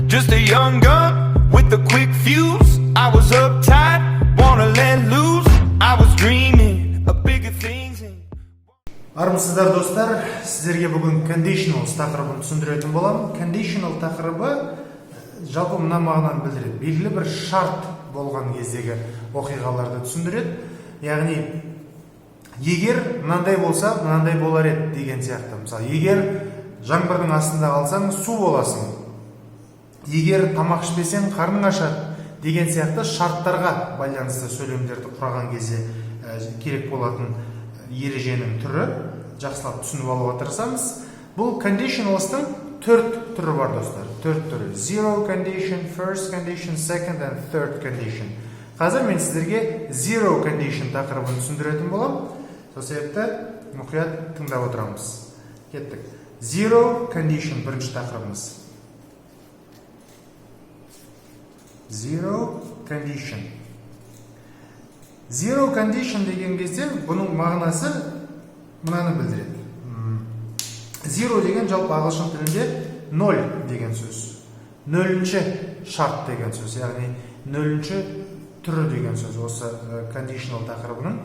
Just a young gun with a quick fuse. I was uptight, wanna let loose. I was dreaming of bigger things. And Армысыздар, достар! Сіздерге бүгін conditionals тақырыбын түсіндіретін боламын. Conditional тақырыбы жалпы мына мағынаны білдіреді: белгілі бір шарт болған кездегі оқиғаларды түсіндіреді. Яғни егер мынандай болса, мынандай болар еді деген сияқты. Мысалы, егер жаңбырдың астында қалсаң, су боласың, егер тамақ ішпесең, қарның ашады деген сияқты шарттарға байланысты сөйлемдерді құраған кезде керек болатын ереженің түрі. Жақсылап түсініп алуға тырысамыз. Бұл conditionalстың төрт түрі бар, достар, төрт түрі: zero condition, first condition, second and third condition. Қазір мен сіздерге zero condition тақырыбын түсіндіретін боламын. Сол себепті мұқият тыңдап отырамыз. Кеттік. Zero condition, бірінші тақырыбымыз. Zero condition. Zero condition деген кезде бұның мағынасы мынаны білдіреді. Zero деген жалпы ағылшын тілінде ноль деген сөз, нөлінші шарт деген сөз, яғни нөлінші түрі деген сөз осы conditional тақырыбының.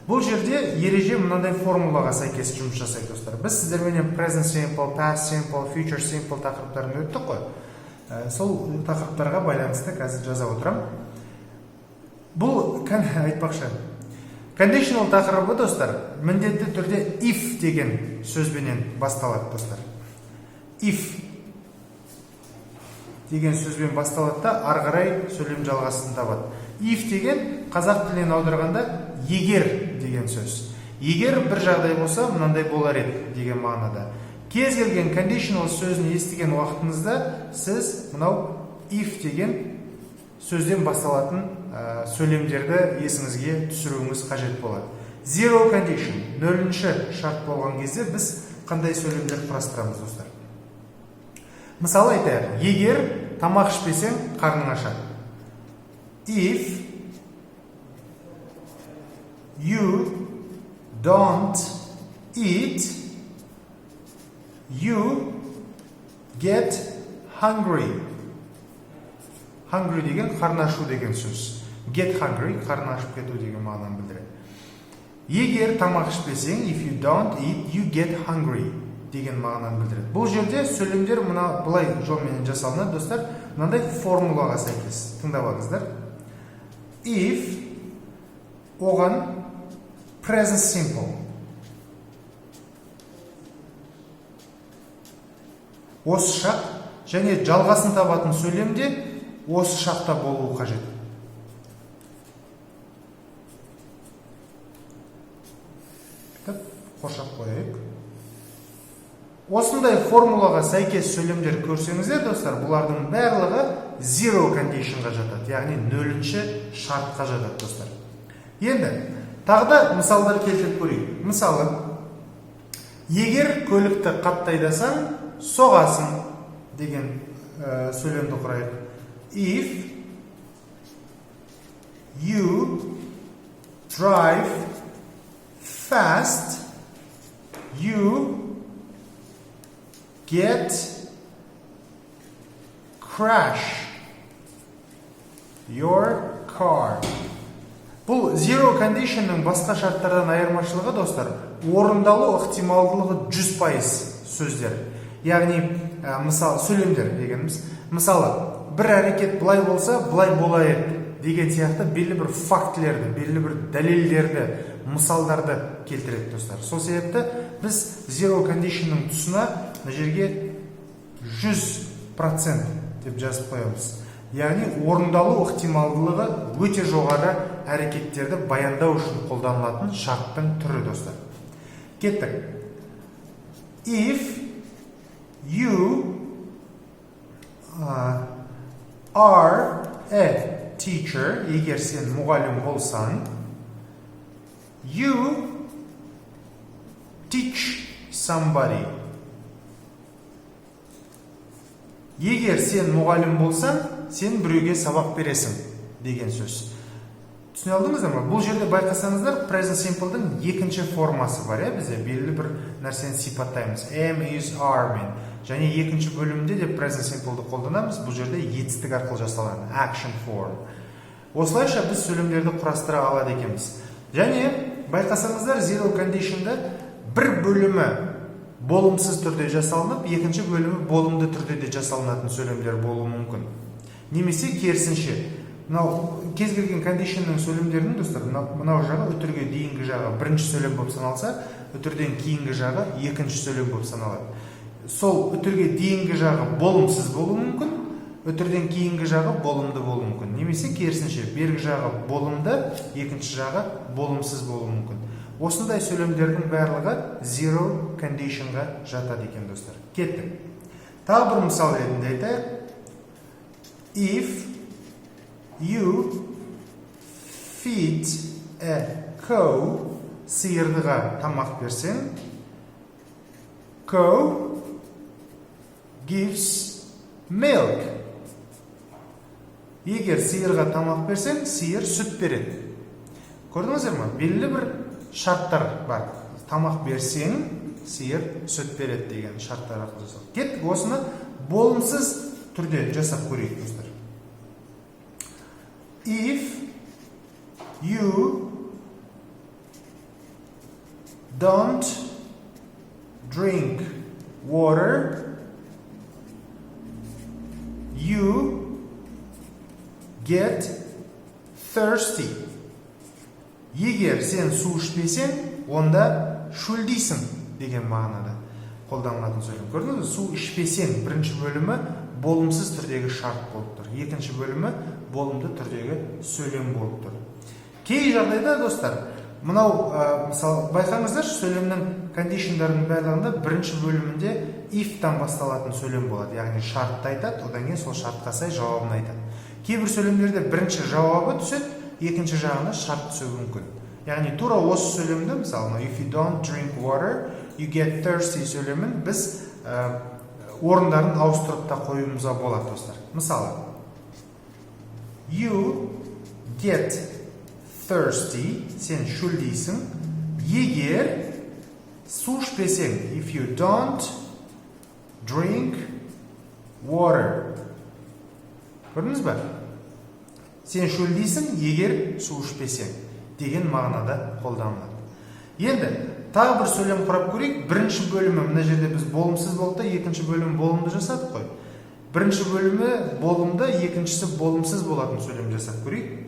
Бұл жерде ереже мынандай формулаға сәйкес жұмыс жасайды, достар. Біз сіздерменен present simple, past simple, future simple тақырыптарын өттік қой. Сол тақырыптарға байланысты қазір жаза отырамын. Бұл айтпақшы, conditional тақырыбы, достар, міндетті түрде if деген сөзбенен басталады, достар. If деген сөзбен басталады да, ары қарай сөйлем жалғасын табады. If деген қазақ тілінен аударғанда егер деген сөз. Егер бір жағдай болса, мынандай болар еді деген мағынада. Кез келген conditional сөзін естіген уақытыңызда сіз мынау if деген сөзден басталатын сөйлемдерді есіңізге түсіруіңіз қажет болады. Zero condition, нөлінші шарт болған кезде біз қандай сөйлемдер құрастырамыз, достар? Мысалы айтайық, егер тамақ ішпесең, қарның ашады. If you don't eat, you get hungry. Hungry деген қарны ашу деген сөз. Get hungry – қарны ашып кету деген мағынаны білдіреді. Егер тамақ ішпесең, if you don't eat, you get hungry деген мағынаны білдіреді. Бұл жерде сөйлемдер мына былай жолменен жасалынады, достар, мынандай формулаға сәйкес. Тыңдап алыңыздар: if, оған present simple, осы шақ және жалғасын табатын сөйлем де осы шақта болуы қажет. Бүйтіп қоршап қояйық. Осындай формулаға сәйкес сөйлемдер көрсеңіздер, достар, бұлардың барлығы zero conditionға жатады, яғни нөлінші шартқа жатады, достар. Енді тағы да мысалдар келтіріп көрейік. Мысалы, егер көлікті қатты айдасаң, соғасың деген сөйлемді құрайық. If you drive fast, you get crash your car. Бұл zero conditionның басқа шарттардан айырмашылығы, достар, орындалу ықтималдылығы 100% сөздер, яғни мысалы, сөйлемдер дегеніміз, мысалы, бір әрекет былай болса, былай болар еді деген сияқты белгілі бір фактілерді, белгілі бір дәлелдерді, мысалдарды келтіреді, достар. Сол себепті біз zero conditionның тұсына мына жерге 100% деп жазып қоямыз, яғни орындалу ықтималдылығы өте жоғары әрекеттерді баяндау үшін қолданылатын шарттың түрі, достар. Кеттік. If you are a teacher, егер сен мұғалім болсаң, you teach somebody. Егер сен мұғалім болсаң, сен біреуге сабақ бересің деген сөз. Түсіне алдыңыздар ма? Бұл жерде байқасаңыздар, present simple-дың екінші формасы бар, иә. Бізде белгілі бір нәрсені сипаттаймыз am, is, are мен. Және екінші бөлімінде де present simple-ды қолданамыз. Бұл жерде етістік арқылы жасалады, action form. Осылайша біз сөйлемдерді құрастыра алады екенбіз. Және байқасаңыздар, zero conditionда бір бөлімі болымсыз түрде жасалынып, екінші бөлімі болымды түрде де жасалынатын сөйлемдер болуы мүмкін. Немесе керісінше, мынау кез келген condition ның сөйлемдерінің, достар, мынау жағы, үтірге дейінгі жағы бірінші сөйлем болып саналса, үтірден кейінгі жағы екінші сөйлем болып саналады. Сол үтірге дейінгі жағы болымсыз болуы мүмкін, үтірден кейінгі жағы болымды болуы мүмкін. Немесе керісінше, бергі жағы болымды, екінші жағы болымсыз болуы мүмкін. Осындай сөйлемдердің барлығы zero condition ға жатады екен, достар. Кеттік, тағы бір мысал ретінде айтайық. If you feed a cow, сиырға тамақ берсең, cow gives milk. Егер сиырға тамақ берсең, сиыр сүт береді. Көрдіңіздер ма, белгілі бір шарттар бар. Тамақ берсең, сиыр сүт береді деген шарттар арқылы жасалады. Кеттік, осыны болымсыз түрде жасап көрейік, достар. If you don't drink water, you get thirsty. Егер сен су ішпесең, онда шөлдейсің деген мағынада қолданылатын сөйлем. Көрдіңіз бе, су ішпесең, бірінші бөлімі болымсыз түрдегі шарт болып тұр, екінші бөлімі болымды түрдегі сөйлем болып тұр. Кей жағдайда, достар, мынау мысалы, байқаңыздаршы, сөйлемнің condition дарының барлығында бірінші бөлімінде if-тан басталатын сөйлем болады, яғни шартты айтады, одан кейін сол шартқа сай жауабын айтады. Кейбір сөйлемдерде бірінші жауабы түседі, екінші жағына шарт түсуі мүмкін. Яғни тура осы сөйлемді, мысалы, мынау "If you don't drink water, you get thirsty" сөйлемін біз орындарын ауыстырып та қоюымызға болады, достар. Мысалы, you get thirsty, сен шөлдейсің, егер су ішпесең, if you don't drink water. Көрдіңіз ба, сен шөлдейсің, егер су ішпесең деген мағынада қолданылады. Енді тағы бір сөйлем құрап көрейік. Бірінші бөлімі мына жерде біз болымсыз болды да, екінші бөлімі болымды жасадық қой. Бірінші бөлімі болымды, екіншісі болымсыз болатын сөйлем жасап көрейік.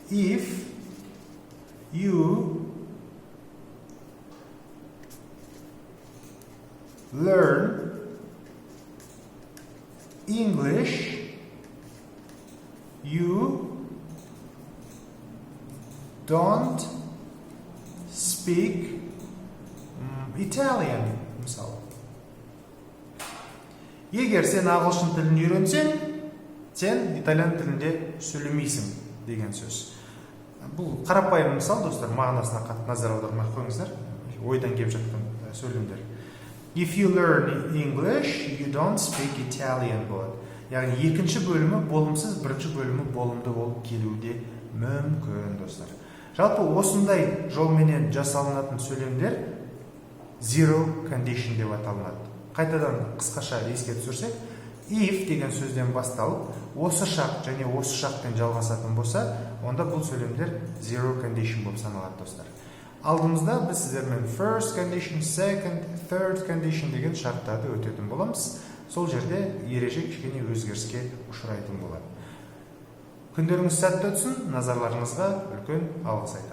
If you learn English, you don't speak Italian. Мысалы, егер сен ағылшын тілін үйренсең, сен итальян тілінде сөйлемейсің деген сөз. Бұл қарапайым мысал, достар, мағынасына қатты назар аудармай ақ қойыңыздар, ойдан келіп жатқан сөйлемдер. If you learn English, you don't speak Italian болады. Яғни екінші бөлімі болымсыз, бірінші бөлімі болымды болып келуі де мүмкін, достар. Жалпы, осындай жолменен жасалынатын сөйлемдер zero condition деп аталынады. Қайтадан қысқаша еске түсірсек, if деген сөзден басталып, осы шақ және осы шақпен жалғасатын болса, онда бұл сөйлемдер zero condition болып саналады, достар. Алдымызда біз сіздермен first condition, second, third condition деген шарттарды өтетін боламыз. Сол жерде ереже кішкене өзгеріске ұшырайтын болады. Күндеріңіз сәтті өтсін! Назарларыңызға үлкен алғыс айтамын.